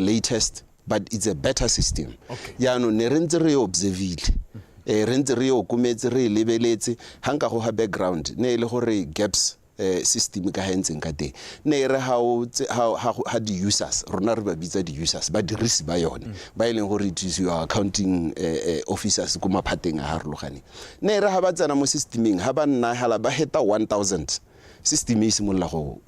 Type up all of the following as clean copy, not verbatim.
latest, but it's a better system. Jaanong ne re ntse re e observile, re ntse re e okometse, re e lebeletse. Ga nka go ga background, ne e le gore GAPS system ka ga e ntseng ka teng, ne e re ha di-users, rona re ba bitsa di-users, badirisi ba yone, ba e leng gore it is your accounting officers ko maphateng a harologaneng, ne e re ha ba tsena mo systemeng, ha ba nna hala ba heta 1000, system e simolola go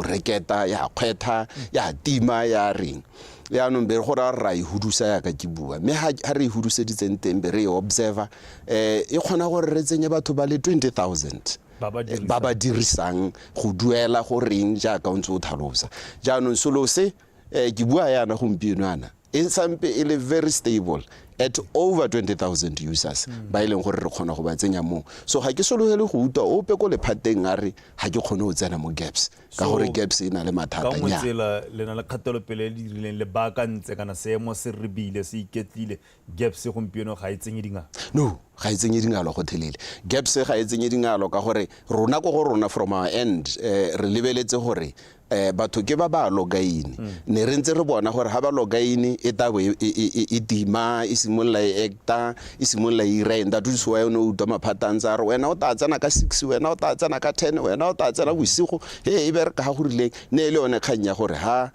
reketa, ya kgwetha, ya tima, ya reng. Yaanong be go raya ra e hudusa yaka ke bua, mme ha re e huduseditseng teng, be re e observer, e kgona gore re tsenye batho ba le 20 000 Ba ba dirisang. Ba ba dirisang go duela go reng jaaka o ntse o tlhalosa. Jaanong selo se, ke bua yana gompieno yana, e sampe e le very stable at over 20 000 users ba e leng gore re kgona go ba tsenya moo. So ga ke sologele go utlwa ope ko lephateng a re ga ke kgone go tsena mo GAPS ka So, gore GAPS e na le ka mathata. nngwe Nnyaa. tsela le na le kgatelopele e le dirileng, le baakantse kana seemo se rebile, se iketlile. GAPS gompieno ga e tsenye dingalo? No, ga e tsenye dingalo gotlhelele. GAPS ga e tsenye dingalo ka gore rona ko go rona, from our end, re lebeletse gore batho ke ba ba login. Ne re ntse re bona gore ga ba login, e tabo e tima, e simolola e acta, e simolola e ira eng. That is why o ne o utlwa maphata a ntse a re wena o tla tsena ka 6, wena o tla tsena ka 10, wena o tla tsena bosigo, he e bereka ga go rileng. Ne e le yone kgang ya gore ha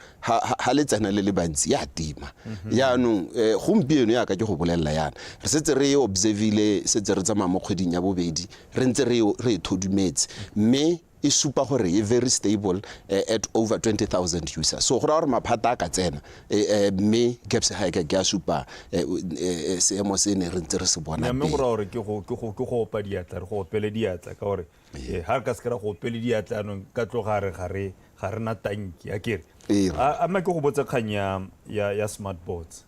le tsena le le bantsi, ya tima. Jaanong gompieno yaka ke go bolelela yana, re setse re e observile, setse re tsamaya mo kgweding ya bobedi re ntse re e thodumetse, mme e supa gore e very stable at over 20 000 users. So go raya gore maphata a ka tsena, mme GAPS ga e ka ke a supa seemo se ne re ntse re se bona Mme go pele. raya gore ke go opa diatla, re go opele diatla, ka gore ha re ka se ke ra go opele diatla anong, ka tloga re ga re na tanki a kere. Ee. A mme ke go botse kgang ya smart boards.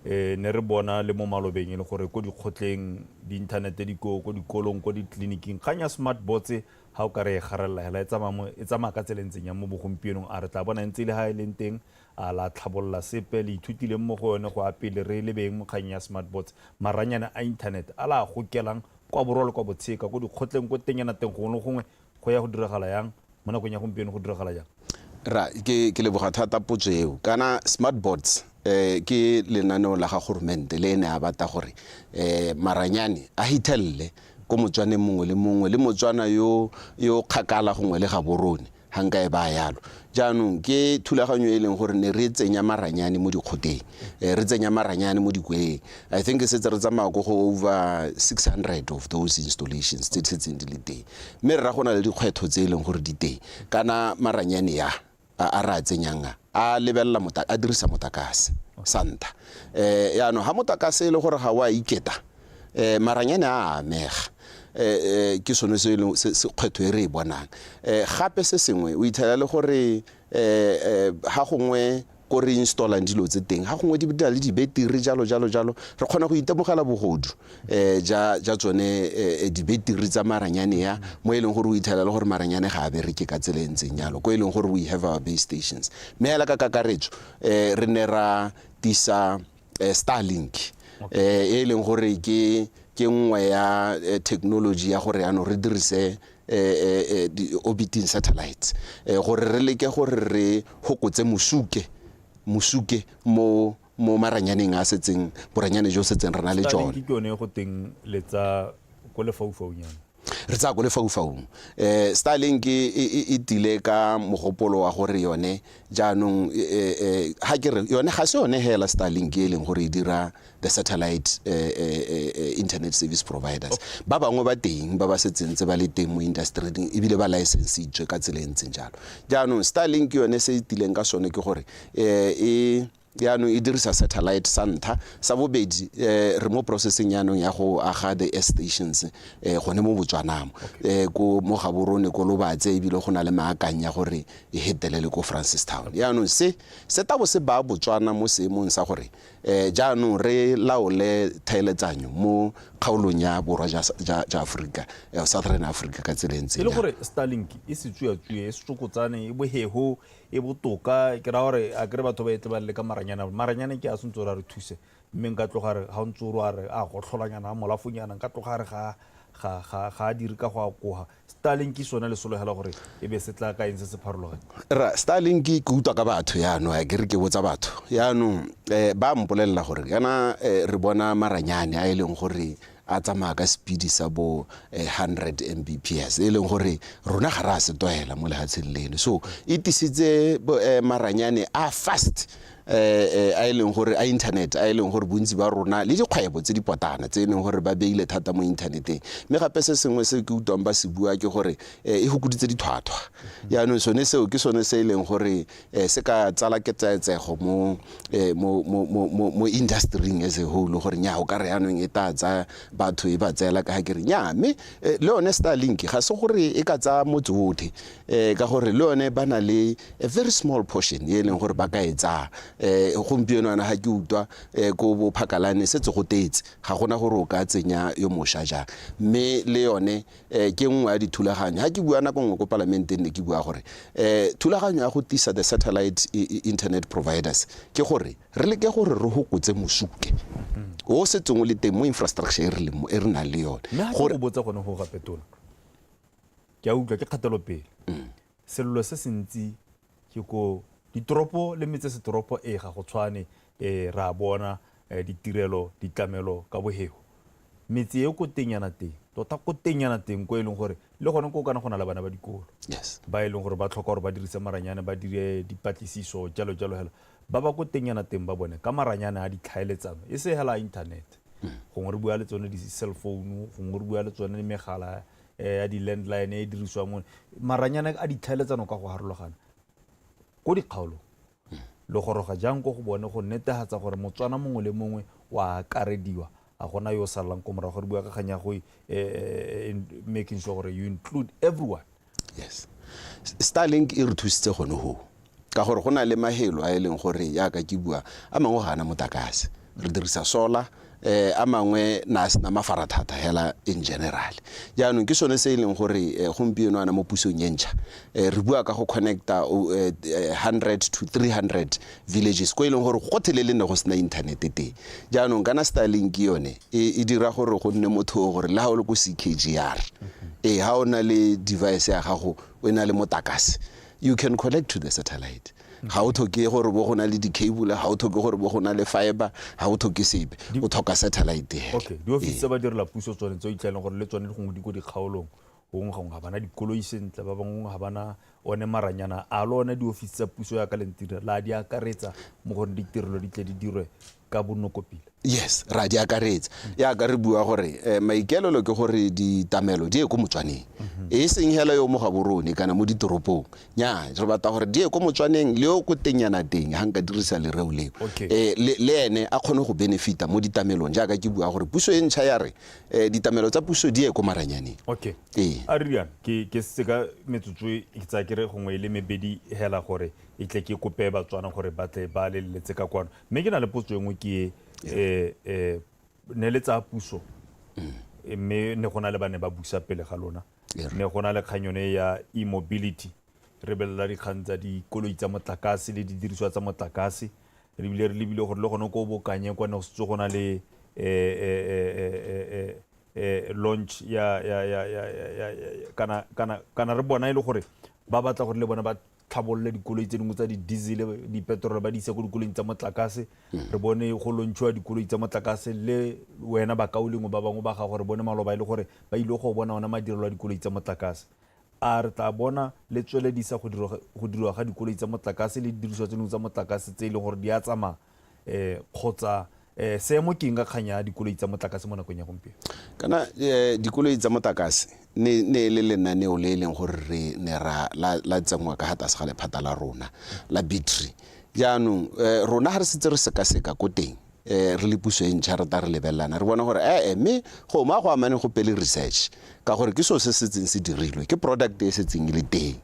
Ee. Ne re bona le mo malobeng e le gore ko dikgotleng di-internet di ko dikolong, ko ditleliniking. Kgang ya smart boards, ga o ka re e garelela hela, e tsamaya ka tsela e ntseng yang mo bogompienong? A re tla bona e ntse e le ga e leng teng? A la tlhabolola sepe le ithutileng mo go yone go a pele re lebeng mo kgang ya smart boards, maranyane a internet a la gokelang kwa borwa le kwa botsheka, ko dikgotleng, ko tenyana teng, gongwe le gongwe? Go ya go diragala yang mo nakong ya gompieno? Go diragala jang? Ra ke leboga thata potso eo. Kana smart boards ke lenaneo la ga goromente le ene a batla gore maranyane a hithelle ko Motswaneng mongwe le mongwe, le Motswana yo kgakala gongwe le Gaborone ga nka e baya yalo. Jaanong ke thulaganyo e leng gore ne re tsenya maranyane mo dikgoteng, re tsenya maranyane mo dikweng. I think setse re tsamaya ko go over 600 of those installations tse di setseng di le teng. Mme rra, go na le dikgwetlho tse e leng gore di teng. Kana maranyane ya a re a tsenyang a lebelela a dirisa motlakase sa ntlha. Yaanong ga motlakase e le gore ga o a iketa, maranyane a amega. Ke sone se e leng se kgwetlho e re e bonang. Gape se sengwe o itlhela le gore ga gongwe ko re installang dilo tse teng, ga gongwe di na le dibetiri, jalo jalo jalo, re kgona go itemogela bogodu ja tsone dibetiri tsa maranyane ya mo e leng gore o itlhela le gore maranyane ga a bereke ka tsela e ntseng jalo ko e leng gore we have our base stations. Mme hela ka kakaretso, re ne ra tisa Starlink, e leng gore ke nngwe ya technology ya gore yaanong re dirise di-orbiting satellites gore re leke gore re hokotse mosuke mo maranyaneng a setseng, boranyane jo setseng re na le Starlink jone. Ke yone go teng letsa ko lefaufaunyana? Re tsaya ko lefaufaung. Starlink e tile ka mogopolo wa gore yone jaanong, ha ke re yone ga se yone hela Starlink e leng gore e dira the satellite internet service providers. Ba bangwe ba teng ba ba setseng tse ba le teng mo industry-ing, ebile ba licensitswe ka tsela e ntseng jalo. Jaanong Starlink yone se e tileng ka sone ke gore e yaanong e dirisa satellite sa ntlha. Sa bobedi, re mo processing yaanong ya go aga the earth stations gone mo Botswanamo, ko mo Gaborone, ko Lobatse, ebile go na le maakang ya gore e hetelele ko Francistown. Yaanong se se tabo se baya Botswana mo seemong sa gore jaanong re laole thaeletsanyo mo kgaolong ya borwa ja Aforika, Southern Africa ka tsela e ntseng E le jalo. gore Starlink e se tsuatsue, e se tsokotsane, e bohego, e botoka, ke raya gore a kere batho ba etle ba le ka maranyane. Maranyane ke a sentse gore a re thuse, mme nka tloga re ga o ntse o re a re a gotlholanyana, a molafonyana, nka tloga re ga Ga a dire ka go akoga. Starlink sone le sologela gore e be se tla ka eng se se pharologane? Ra Starlink ke utlwa ka batho yaanong, a ke re ke botsa batho yaanong, ba mpolelela gore kana re bona maranyane a e leng gore a tsamaya ka speed sa bo 100 Mbps, e leng gore rona ga re a se tlwaela mo lehatsheng leno. So e tisitse maranyane a fast, a e leng gore a internet, a e leng gore bontsi ba rona le dikgwebo tse di potana tse e leng gore ba beile thata mo inthaneteng. Mme gape se sengwe se ke utlwang ba se bua ke gore e fokoditse ditlhwatlhwa. Jaanong sone seo ke sone se e leng gore se ka tsala ketsaetsego mo industry-ing as a whole, gore nya o ka re yaanong e tla tsaya batho e ba tseela ka ga ke re nya. Mme le yone Starlink ga se gore e ka tsaya motse otlhe, ka gore le yone ba na le a very small portion e leng gore ba ka e tsaya. Gompieno yana ga ke utlwa ko bo Phakalane setse go tetse, ga gona gore o ka tsenya yo mošwa jang. Mme le yone ke nngwe ya dithulaganyo. Ga ke bua nako nngwe ko palamenteng ne ke bua gore thulaganyo ya go tisa the satellite internet providers ke gore re leke gore re hokotse mosuke o setseng o le teng mo infrastructure e re leng mo, e re nang le yone. Mme ga ke go botsa gone go gape tona, ke a utlwa ke kgatelopele. Sello se se ntsi ke ko ditoropo le metsesetoropo, e ga go tshwane, re a bona ditirelo ditlamelo ka bohego. Metse e ko tengnyana teng, tota ko tengnyana teng ko e leng gore le gone ko kana go na le bana ba dikolo ba e leng gore ba tlhoka gore ba dirise maranyane, ba dire dipatlisiso jalo jalo hela. Ba ba ko tengnyana teng ba bone ka maranyane a ditlhaeletsano, e se hela a internet. Gongwe re bua le tsone di-cell phone, gongwe re bua le tsone megala ya di-landline e dirisiwang mo maranyane a ditlhaeletsano ka go harologana ko dikgaolong. Le goroga jang ko go bone go netefatsa gore Motswana mongwe le mongwe wa akarediwa, a gona yo o salelang ko morago? Re bua ka kgang ya go making sure gore you include everyone. Yes, Starlink e re thusitse gone ho, ka gore go na le mahelo a e leng gore yaka ke bua a mangwe ga ana motlakase, re dirisa solar, a mangwe na a sena mafaratlhatlha hela in general. Jaanong ke sone se e leng gore gompieno ana mo pusong e ntšha, re bua ka go connecta 100 to 300 villages ko e leng gore gotlhelele ne go sena internet teng. Jaanong kana Starlink yone e dira gore go nne motho gore le ha o le ko CKGR, ha o na le device ya gago o na le motakase, you can connect to the satellite. Ga o tlhoke gore bo go na le di-cable, ga o tlhoke gore bo go na le fiber, ga o tlhoke sepe, o tlhoka satellite hela. Okay, diofisi tsa badirela puso tsone tse o itlheleng gore le tsone gongwe di ko dikgaolong, gongwe gongwe ga bana dikoloi sentle, ba bangwe ga bana one maranyana a le one. Diofisi tsa puso ya ka lentira la di akaretsa mo gore ditirelo di tle di dirwe ka bonoko pila? Yes, ra di akaretsa. Yaka re bua gore maikaelelo ke gore ditamelo di ye ko Motswaneng, e seng hela yo mo Gaborone kana mo ditoropong. Nya, re batla gore di ye ko Motswaneng le yo ko tengnyana teng, ga nka dirisa lereo leo, le ene a kgone go benefita mo ditamelong. Jaaka ke bua gore puso e ntšha ya re ditamelo tsa puso di ye ko maranyaneng. Okay, a re riana ke se ka metsotso e ke tsaya ke re gongwe e le mebedi hela gore e tle ke kope Batswana gore ba tle ba leletse ka kwano. Mme ke na le potso e nngwe ke e, ne le tsaya puso, mme ne go na le ba ne ba busa pele ga lona, ne go na le kgang yone ya e-mobility, re belela dikgang tsa dikoloi tsa motlakase le didiriswa tsa motlakase. Re bile re lebile gore le gone ko Bokanye kwa ne go setse go na le launch ya kana re bona e le gore ba batla gore le bone ba tlhabolole dikoloi tse dingwe tsa di-diesel, di-petrol, ba di ise ko dikoloing tsa motlakase. Re bone go launchiwa dikoloi tsa motlakase le wena bakaulengwe ba bangwe ba gago, re bone maloba e le gore ba ile go bona ona madirelo a dikoloi tsa motlakase. A re tla bona le tsweledisa go diriwa ga dikoloi tsa motlakase le didiriswa tse dingwe tsa motlakase tse e leng gore di a tsamaya, kgotsa seemo ke eng ka kgang ya dikoloi tsa motlakase mo nakong ya gompieno? Kana dikoloi tsa motlakase ne le lenaneo le e leng gore re ne ra la tsenngwa ka ga tlase ga lephata la rona la battery. Jaanong rona ga re setse re sekaseka ko teng, re le puso e ntšha, re ta re lebelelana re bona gore ee, mme go ma go amane go pele research, ka gore ke seo se setseng se dirilwe, ke product e setseng e le teng.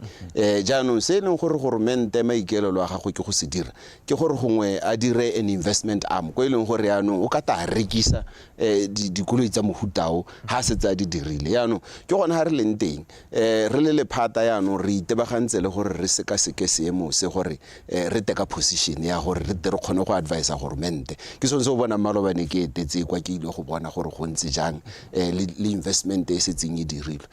Jaanong se e leng gore goromente maikaelelo a gagwe ke go se dira ke gore gongwe a dire an investment arm ko e leng gore yaanong o ka ta rekisa dikoloi tsa mohutao ha a setse a di dirile. Yaanong ke gone ga re leng teng, re le lephata yaanong re itebagantse le gore re sekaseke seemo se gore re teka position ya gore re tle re kgone go advisa goromente. Ke sone se o bonang malobane ke etetse kwa, ke ile go bona gore go ntse jang le investment e setseng e dirilwe.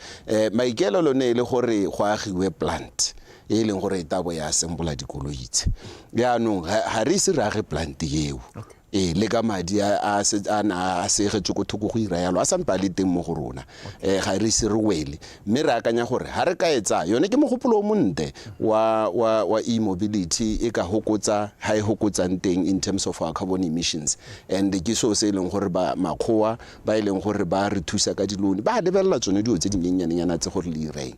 Maikaelelo ne e le gore go agiwe plant e leng gore e tabo ya assembola dikoloi tse. Jaanong ga re ise re age plant eo. Ee, le ka madi a a segetswe ko thoko go ira yalo, a sampe a le teng mo go rona. Ga re ise re wele, mme re akanya gore ga re ka e tsaya yone ke mogopolo o montle wa e-mobility, e ka hokotsa ha e hokotsang teng in terms of our carbon emissions. And ke seo se e leng gore ba makgowa ba e leng gore ba re thusa ka dilone, ba lebelela tsone dilo tse dinyenyanenyana tse gore le ireng.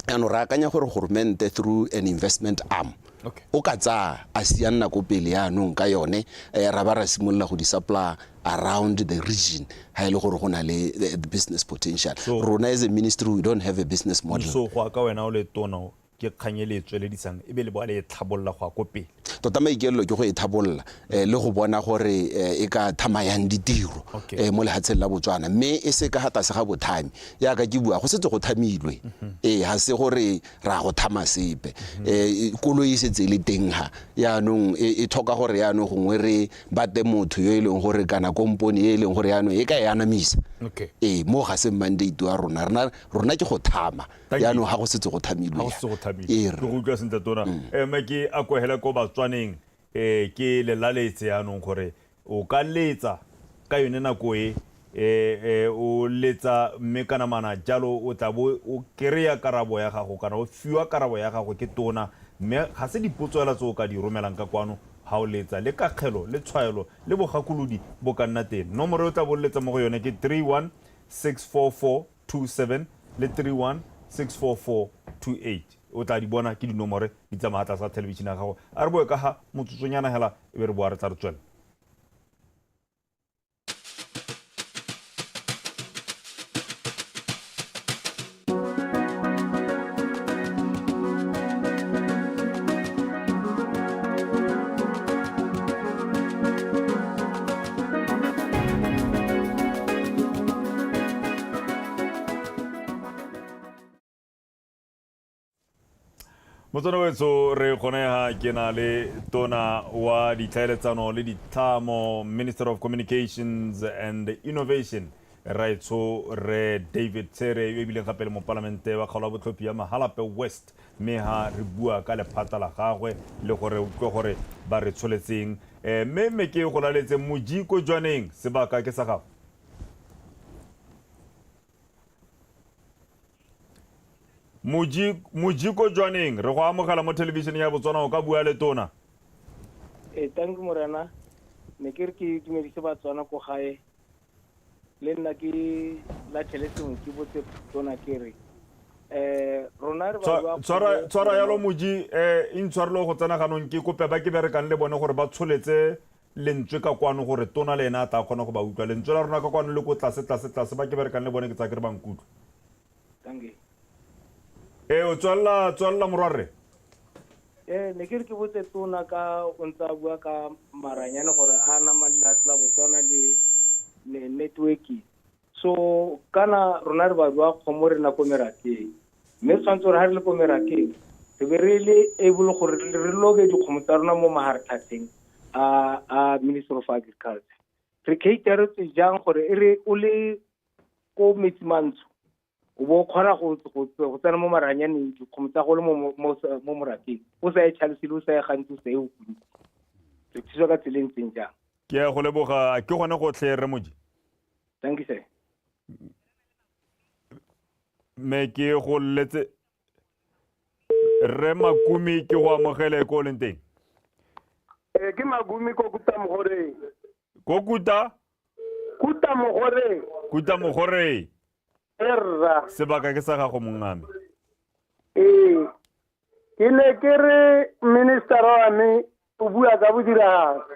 Jaanong re akanya gore goromente through an investment arm o ka tsaya a sianna ko pele yaanong ka yone, ra ba ra simolola go di supply around the region ha e le gore go na le the business potential. Rona as a ministry, we don't have a business model. So go ya ka wena o le tona, ke kgang e le e tsweledisang e be le boa le e tlhabolola go ya ko pele? Tota maikaelelo ke go e tlhabolola le go bona gore e ka thamayang ditiro mo lehatsheng la Botswana, mme e se ka ga tlase ga bothami. Yaka ke bua, go setse go thamilwe. Ga se gore ra go thama sepe. Koloi e setse e le teng ga yaanong e tlhoka gore yaanong gongwe re bate motho yo e leng gore kana kompone e leng gore yaanong e ka e anamisa. Mo ga se mandate wa rona, rona ke go thama. Yaanong ga go setse go thamilwe. Ga go setse go thamilwe. Ke go utlwa sentle tona. Mme ke a kwegela ko Batswaneng, ke lelaletse yaanong gore o ka letsa ka yone nako e, o letsa mme kana mana jalo o tla bo o kry-a karabo ya gago kana o fiwa karabo ya gago ke tona, mme ga se dipotso fela tse o ka di romelang ka kwano ha o letsa, le kakgelo le tshwaelo le bogakolodi bo ka nna teng. Nomoro e o tla bo letsa mo go yone ke 3164427 le 3164428. O tla di bona ke dinomore di tsamaya tlase ga thelebišene ya gago. A re boe ka ga motsotsonyana hela e be re boa re tla re tswelela. Motswana wetso, re kgonega ke na le tona wa ditlhaeletsano le ditlhamo, Minister of Communications and Innovation, raetsho re David Tshere, yo ebileng gape le mopalamente wa kgaolo ya botlhophi ya Mahalapye West, mme ha re bua ka lephata la gagwe le gore utlwe gore ba re tsholetseng. Mme ke go laletse moji ko jwaneng, sebaka ke sa gago. Mojiko jwaneng, re go amogela mo thelebišeneng ya Botswana, o ka bua le tona. Thank you morena. Ne ke re ke dumedise Batswana ko gae, le nna ke latlhele sengwe ke botse tona ke re rona re ba tshwara yalo moji, intshwarelo go tsena ganong, ke kope ba ke berekang le bone gore ba tsholetse lentswe ka kwano gore tona le ena a tla kgona go ba utlwa. Lentswe la rona ka kwano le ko tlase tlase tlase, ba ke berekang le bone ke tsaya ke re ba nkutlwa. Thank you. O tswella morwarre. Ne ke re ke botse tona ka o ntse a bua ka maranyane gore a nama le lefatshe la Botswana le networking. So kana rona re ba bua kgomo re na ko merakeng, mme tshwanetse gore ha re le ko merakeng re be re le able gore re loke dikgomo tsa rona mo mahartlhatlheng a Ministry of Agriculture. Re cateretse jang gore e re o le ko metsi mantsho o bo kgona go tsena mo maranyaneng dikgomo tsa go le mo morakeng, o sa e tlhalosile, o sa e gantsi, o sa e okuntsi. Re thusa ka tsela e ntseng jang? Ke a go leboga, ke gone gotlhe re moji. Thank you sir. Me ke go letse Re Makumi, ke go amogele ko leng teng. Ke Makumi ko Kuta Mogoreng. Ko Kuta? Kuta Mogoreng. Kuta Mogoreng. Erra. Sebaka ke sa gago mongame. Ke ne ke re minister wa me o bua ka bodiragatsi.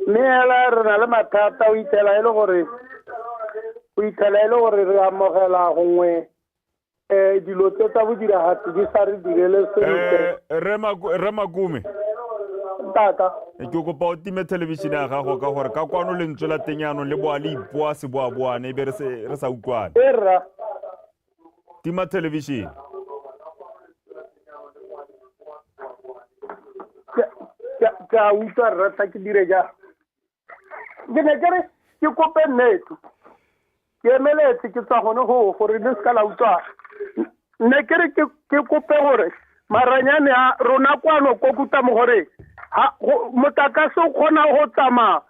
Mme hela re na le mathata, o ithela e le gore, o ithela e le gore re amogela gongwe dilo tse tsa bodiragatsi di sa re direle sentle. Re Makumi. Tata. Ke kopa o time thelebišene ya gago ka gore ka kwano lentswe la teng yaanong le boa le ipoa seboaboane e be re sa utlwane. Erra. Tima thelebišene. Ke a utlwa rata ke dire jang. Ke ne ke re ke kope nnete. Ke emeletse ke tswa gone go gore le seka la utlwa. Ne ke re ke kope gore maranyane a rona kwano ko Kutamo gore motlakase o kgona go tsamaya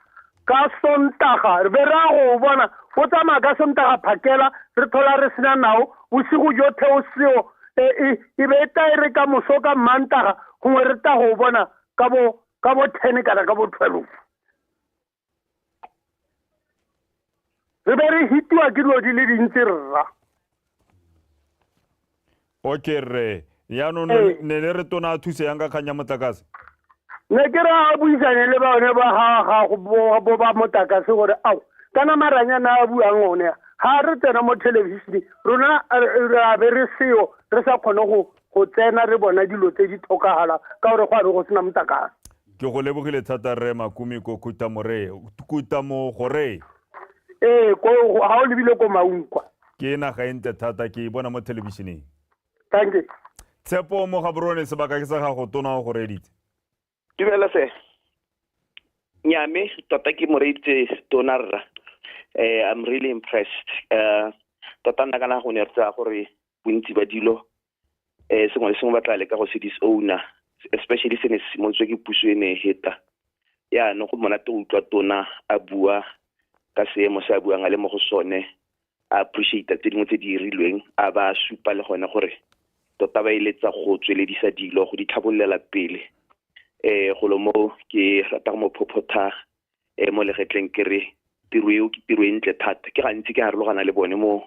ka Sontaga, re be re a go bona o tsamaya ka Sontaga phakela, re thola re sena nao bosigo jotlhe o seo, e be e tla e re ka moso ka Mantaga gongwe re tla go bona ka bo 10 kana ka bo 12. Re be re hitiwa ke dilo di le dintsi rra. Okay rre, yaanong ne le re tona a thuse yang ka kgang ya motlakase? Ne ke re a buisane le bone ba gago bo ba motlakase gore ao kana maranyana a buang one ga re tsena mo thelebišeneng rona re a be re seo re sa kgone go tsena re bona dilo tse di tlhokagalang ka gore go a be go sena motlakase. Ke go lebogile thata rre Makumi ko Kutamogore. Ee, ga o lebile ko Maung kwa. Ke naga e ntle thata, ke e bona mo thelebišeneng. Thank you. Tshepo mo Gaborone, sebaka ke sa gago, tona o go reeditse. Dumela se. Nyame, tota ke mo reeditse tona rra. I'm really impressed. Tota nna kana go ne re tsaya gore bontsi ba dilo sengwe le sengwe ba tla leka go se disowner, especially se ne se simolotswe ke puso e ne e heta. Yaanong go monate go utlwa tona a bua ka seemo se a buang a le mo go sone, a appreciate tse dingwe tse di dirilweng, a ba supa le gone gore tota ba eletsa go tsweledisa dilo go di tlhabololela pele. Golo mo ke rata go mo phophotha mo legetleng ke re tiro eo ke tiro e ntle thata. Ke gantsi ke harologana le bone mo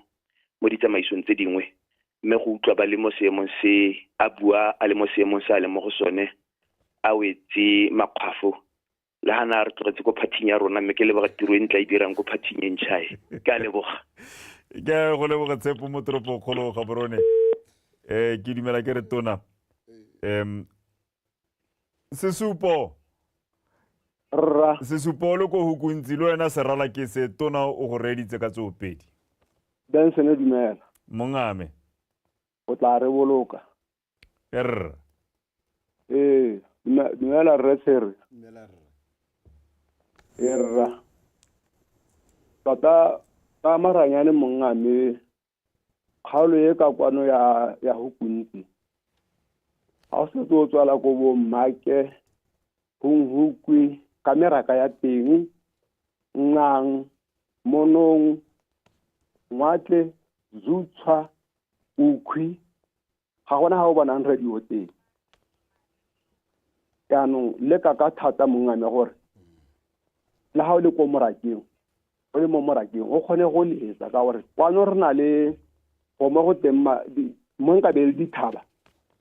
ditsamaisong tse dingwe, mme go utlwa ba le mo seemong se a bua a le mo seemong se a leng mo go sone, a wetse makgwafo le ga na re tlogetse ko phathing ya rona, mme ke leboga tiro e ntle e dirang ko phathing e ntšha e. Ke a leboga. Ke go leboga Tshepo mo toropongkgolo Gaborone. Ke dumela ke re tona. Sesupo. Rra. Sesupo le ko Hukuntsi le wena serala ke se tona o go reeditse ka tsoopedi. Benson dumela. Mongame. O tla re boloka. Rra. Ee, dumela rre Tshere. Dumela rra. Rra. Tota ka maranyane mongame kgaolo e ka kwano ya Hukuntsi. Ga o setse o tswala ko bo Mmake, Hunhukwi, ka meraka ya teng, Ngang, Monong, Ngwatle, Zutshwa, Ukhwi, ga gona ga o bonang radio teng. Jaanong leka ka thata mongame gore le ga o le ko morakeng, o le mo morakeng, o kgone go letsa ka gore kwano re na le gongwe go teng mo nka be le dithaba,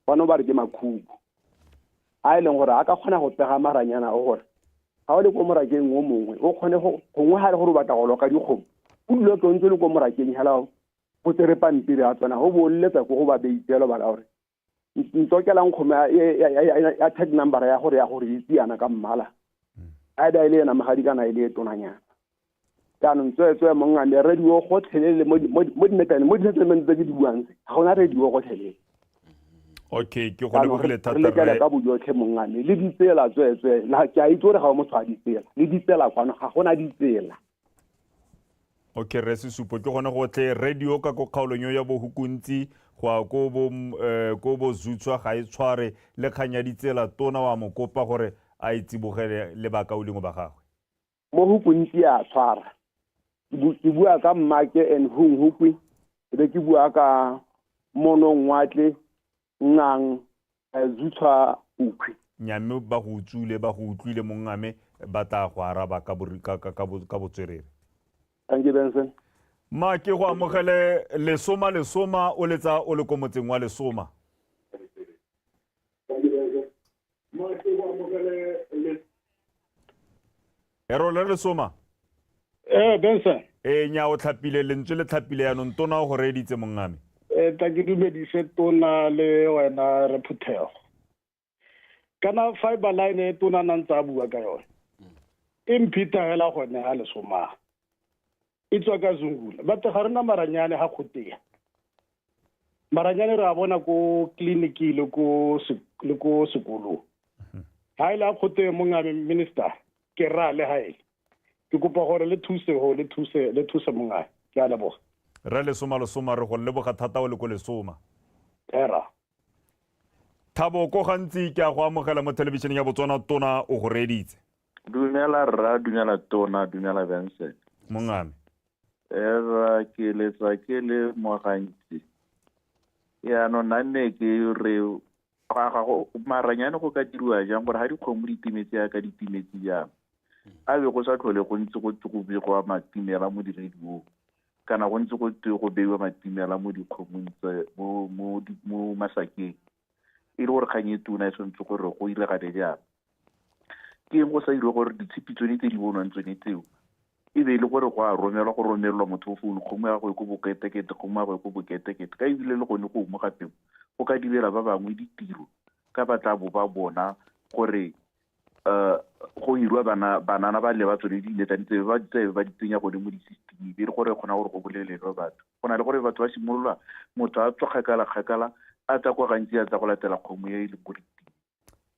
kwano ba re ke makhubu a e leng gore a ka kgona go pega maranyana o gore ga o le ko morakeng o mongwe o kgone go gongwe ga le gore o batla go loka dikgomo, o dule o ntse le ko morakeng hela o tsere pampiri a tsona go bo letsa ko go ba beitselo ba ka gore ntsokelang kgomo ya tag number ya gore ya gore itse yana ka mmala a da ile ena magadi kana ile e tonanyana. Jaanong tsweetswe mongame radio gotlhelele mo dimetane mo di-settlement tse ke di buang tse ga gona radio gotlhelele. Okay, ke go lebogile thata re lekele ka bojotlhe mongame le ditsela tsweetswe ke a itse gore ga o motho a ditsela le ditsela kwano ga gona ditsela. Okay, re Sesupo ke gone go tle radio ka ko kgaolong ya bo Hukuntsi go ya ko bo Zutshwa ga e tshware le kgang ya ditsela tona wa mo kopa gore a e tsibogele le bakaulengwe ba gagwe. Mo Hukuntsi a tshwara. Ke bua ka Mmake and Hunhukwi, be ke bua ka Monong, Ngwatle, Ngang, Zutshwa, Ukhwi. Nyame ba go utswile, ba go utlwile mongame ba tla go araba ka botswerere. Thank you, Benson. Ma ke go amogele Lesoma Lesoma o letsa o le ko motseng wa Lesoma. Ero le Lesoma. Benson. Nya o tlhapile lentswe le tlhapile yaanong tona o go reeditse mongame. Tla ke dumedise tona le wena re phuthego. Kana fiber line e tona nang tsa bua ka yone. E mphita hela gone ha Lesoma. E tswa ka Zungula. Batho ga rena maranyane ha khotea. Maranyane re a bona ko clinic le ko sekolong. Ga e le a kgote mongame minister, ke ra le ga ele. Ke kopa gore le thuse go le thuse le thuse mongame. Ke a leboga. Re Lesoma Lesoma, re go leboga thata o le ko Lesoma. Era. Thabo ko gantsi ke a go amogela mo thelebišeneng ya Botswana, tona o go reeditse. Dumela rra, dumela tona, dumela Benson. Mongame. Era ke letsa ke le mo gantsi. Yaanong nna nne ke re ga go maranyane go ka diriwa jang gore ga dikgomo di timetse yaka di timetse jang, a be go sa tlhole go ntse go twe go begwa matimela mo di-radiong, kana go ntse go twe go beiwa matimela mo dikgomong tse mo masakeng, e le gore kgang e tona e tshwanetse gore go iregale jang. Ke eng go sa dire gore ditshipi tsone tse di bonwang tsone tseo e be e le gore go a romelwa, go romelelwa motho o founu, kgomo ya gagwe ko boketekete, kgomo ya gagwe ko boketekete, ka ebile le gone go mo gape go ka direla ba bangwe ditiro, ka ba tla bo ba bona gore go hirwa banana ba leba tsone diletane tse ba di tseye ba di tsenya gone mo di-systeming, e le gore kgona gore go bolelelwe batho. Go na le gore batho ba simolola motho a tswa kgakala-kgakala a tla kwa gantsi a tla go latela kgomo e e leng ko diteng.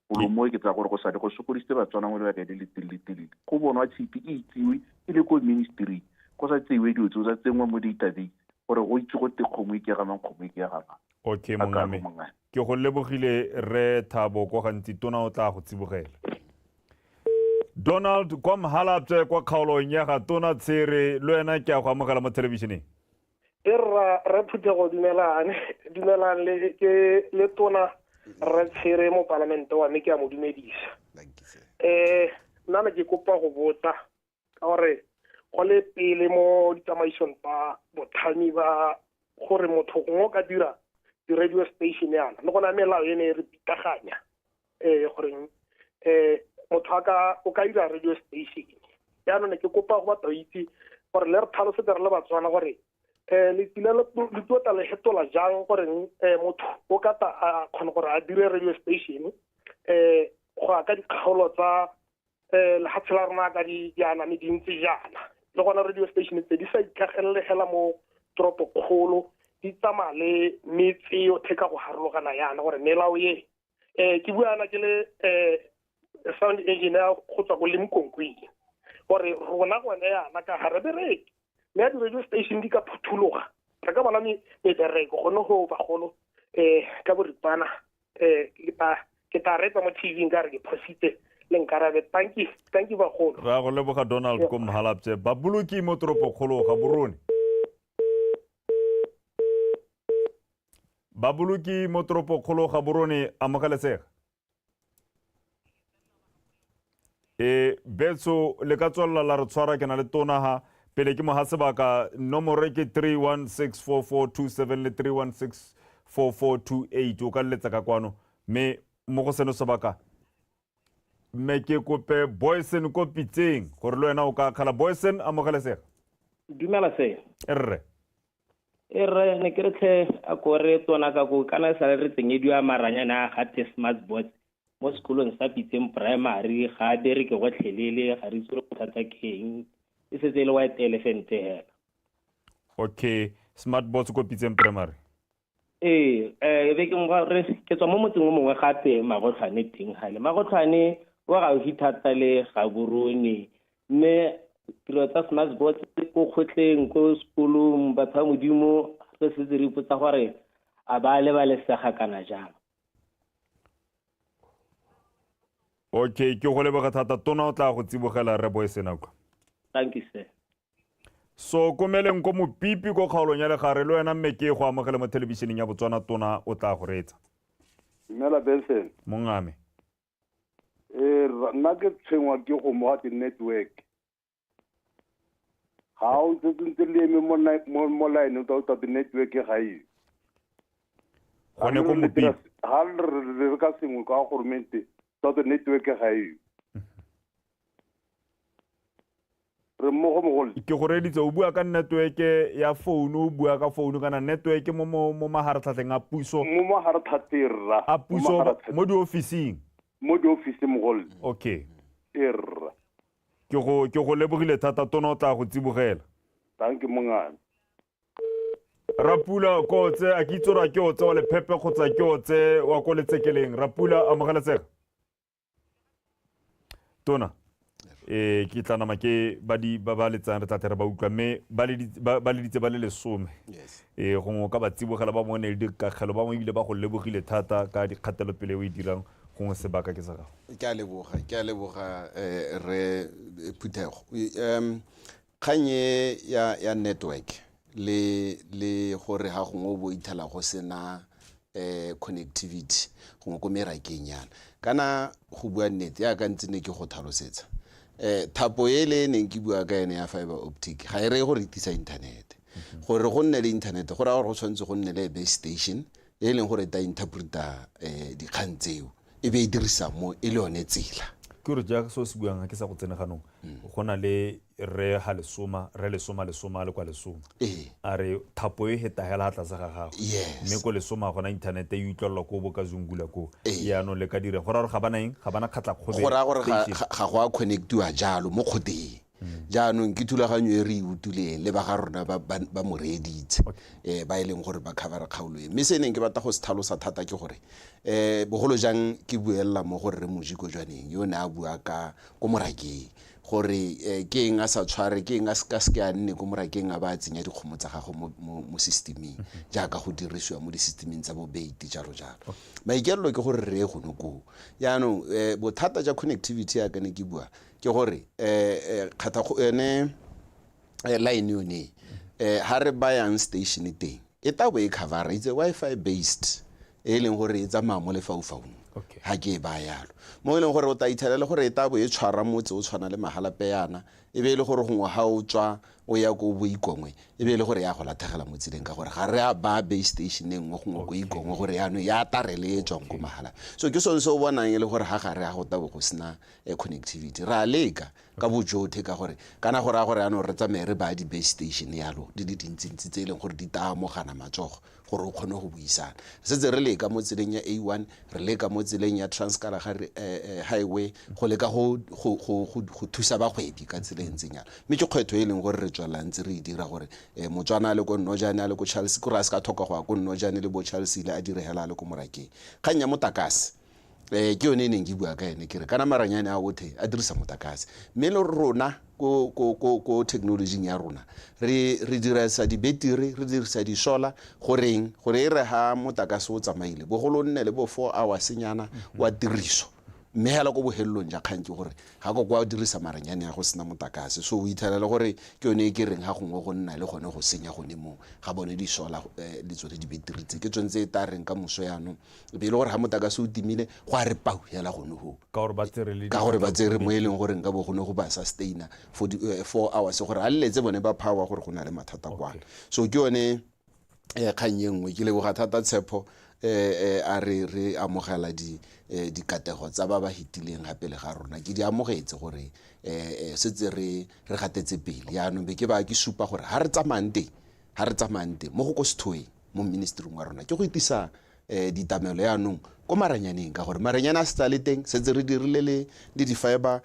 Golo mo ke tsaya gore go sale go sokodisitse Batswana mo lebaka le le telele-telele. Go bonwa tshipi e itsiwe e le ko ministry, go sa tseiwe dilo tseo tsa tsenngwa mo database gore go itse go te kgomo e ke ya gamang, kgomo e ke ya gamang. Okay, mongame. Ke go lebogile re Thabo ko gantsi, tona o tla go tsibogela. Donald kwa Mhalapye kwa kgaolong ya ga tona Tshere, le wena ke a go amogela mo thelebišeneng. E rra re phuthego, dumelang, dumelang le ke le tona re Tshere mo palamente wa me, ke a mo dumedisa. Nna ne ke kopa go botsa ka gore go le pele mo ditsamaisong tsa botlhami ba gore motho gongwe o ka dira di-radio station yana, le gona melao e ne e re pitaganya goreng motho a ka o ka dira radio station. Jaanong ne ke kopa go batla go itse gore le re tlhalosetse re le Batswana gore le tsile le tlo le hetola jang goreng motho o ka ta a kgona gore a dire radio station go ya ka dikgaolo tsa lefatshe la rona ka di jaana mme di ntse jaana, le gona radio station tse di sa itlhagelele fela mo toropokgolo, di tsamaya le metse yotlhe ka go harologana yana gore melao e ke bua yana ke le sound engineer go tswa ko Limkokwing, gore rona gone yana ka ga re bereke, mme a di-radio station di ka phuthologa re ka bona mebereko gone go bagolo ka boripana. Ke tla reetsa mo TV nka re ke phositse le nkarabe. Thank you, thank you bagolo. Ra go leboga Donald ko Mhalapye. Baboloki mo toropokgolo Gaborone. Baboloki mo toropokgolo Gaborone, amogelesega. Betso le ka tswelela la re tshwara, ke na le tona ha pele ke mo ha sebaka. Nomoro ke 3164427 le 3164428, o ka letsa ka kwano mme mo go seno sebaka mme ke kope Boyson ko Pitseng gore le wena o ka kgala. Boyson, amogelesega. Dumela se. Rre. E rre ne ke re tlhe a ko re tona ka ko kana sa re tsenyediwa maranyane a gate smart boards mo sekolong sa Pitseng Primary, ga a bereke gotlhelele, ga re itse gore bothata ke eng, e setse e le white elephant hela. Okay, smart boards ko Pitseng Primary. Ee, be ke re ke tswa mo motseng o mongwe gape Magotlhwane teng gale. Magotlhwane o gaufi thata le Gaborone, mme dilo tsa smart boards ko kgotleng ko sekolong, batho ba Modimo re setse re ipotsa gore a ba lebalesega kana jang. Okay, ke go leboga thata tona, o tla go tsibogela re Boyson kwa. Thank you sir. So komeleng ko Mopipi ko kgaolong ya Legare, le wena mme ke go amogele mo thelebišeneng ya Botswana, tona o tla go reetsa. Dumela Benson. Mongame. Nna ke tshwenngwa ke go mo ga network. Ga o ntse ntse le eme mo line o tla utlwa network ga e. Gone ko Mopipi. Ga re ka sengwe ka goromente, tsa network ga e. Re mmogo mogolo. Ke go reeditse o bua ka network ya phone, o bua ka phone kana network mo maharatlhatlheng a puso. Mo maharatlhatlheng rra. A puso mo diofising. Mo diofising mogolo. Okay. E rra. Ke go lebogile thata tona, o tla go tsibogela. Thank you mongame. Rapula ko tse a ke itse gore ke o tse wa Lephepe kgotsa ke o tse wa ko Letsekeleng. Rapula, amogelesega. Tona ke tla nama ke ba di ba ba letsang re tla tere ba utlwa mme ba leditse ba le lesome. Gongwe ka ba tsibogela ba bone le dikakgelo ba bangwe ebile ba go lebogile thata ka dikgatelopele o e dirang gongwe sebaka ke sa gago. Ke a leboga re Phuthego. Kgang e ya network le gore ga gongwe o bo ithela go sena connectivity gongwe ko merakeng yana. Kana go bua nnete yaka ntse ne ke go tlhalosetsa. Thapo e le neng ke bua ka ene ya fiber optic ga e reye gore e tisa internet. Gore go nne le internet go raya gore go tshwanetse go nne le base station e leng gore e ta interpreta dikgang tseo e be e dirisa mo e le yone tsela. Ke gore jaaka se o se buang ke sa go tsene ganong go na le re ha lesoma re lesoma lesoma le kwa lesoma a re thapo e heta hela tlase ga gago mme ko lesoma gona internet e utlwelelwa ko bo ka zungula ko yaanong le ka dire go raya gore ga bana eng ga bana kgatlakgobelo go raya gore ga go a connectiwa jalo mo kgoteng. Jaanong ke thulaganyo e re e utlwileng le ba ga rona ba mo reeditse ba e leng gore ba cover kgaolo e. Mme se neng ke batla go se tlhalosa thata ke gore bogolo jang ke buelela mo gore re Mojiko jwaneng yo ne a bua ka ko morakeng gore ke eng a sa tshware ke eng a se ke a nne ko morakeng a ba a tsenya dikgomo tsa gago mo systeming jaaka go dirisiwa mo di-systeming tsa bobeiti jalo jalo. Maikaelelo ke gore re ye gone koo. Jaanong bothata jwa connectivity yaka ne ke bua ke gore ene line yone ha re bayang station teng e tla bo e cover itse Wi-Fi based e leng gore e tsamaya mo lefaufaung ha ke e baya yalo mo e leng gore o tla ithela le gore e tla bo e tshwara motse o tshwana le Mahalapeyana e be e le gore gongwe ha o tswa o ya ko Boikongwe e be e le gore ya go lathegela mo tseleng ka gore ga re a ba base station e nngwe gongwe ko Ikongwe gore yaanong ya tarele e tswang ko Mahala. So ke sone se o bonang e le gore ga gare ga go tabo go sena connectivity. Re a leka ka bojothe ka gore kana go raya gore yaanong re tsamaye re baya di-base station yalo di le dintsintsi tse e leng gore di ta amogana matsogo gore o kgone go buisana. Setse re leka mo tseleng ya A1, re leka mo tseleng ya Transkalahari Highway go leka go thusa bagwebi ka tsela e ntseng yalo. Mme ke kgwetlho e leng gore re tswelela ntse re e dira gore Motswana a le ko Nnojane a le ko Charles kore a se ka tlhoka go ya ko Nnojane le bo Charles ile a dire hela a le ko morakeng. Kgang ya motakase ke yone e neng ke bua ka ene ke re kana maranyane a othe a dirisa motakase mme le rona ko technology ya rona re dirisa dibetiri re dirisa disola goreng gore e re ha motakase o tsamaile bogolo nne le bo 4 hours nyana wa tiriso mme hela ko bohelelong ja kgang ke gore ga ko kwa dirisa maranyane ya go sena motakase. So o ithela le gore ke yone e ke reng ga gongwe go nna le gone go senya gone mo ga bone disola le tsone dibetiri tse ke tsone tse e tla reng ka moso yaanong e be e le gore ga motakase o timile go a re pau hela gone ho ka gore ba tsere mo e leng gore nka bo gone go ba sustaina for 4 hours gore a leletse bone ba power gore go na le mathata kwana. So ke yone kgang e nngwe ke leboga thata Tshepo a re amogela dikatego tsa ba ba hitileng gape le ga rona ke di amogetse gore setse re gatetse pele yaanong be ke ba ke supa gore ha re tsamayang teng mo go ko sethoeng mo ministering wa rona ke go itisa ditamelo yaanong ko maranyaneng ka gore maranyane a se le teng setse re dirile le di-fiber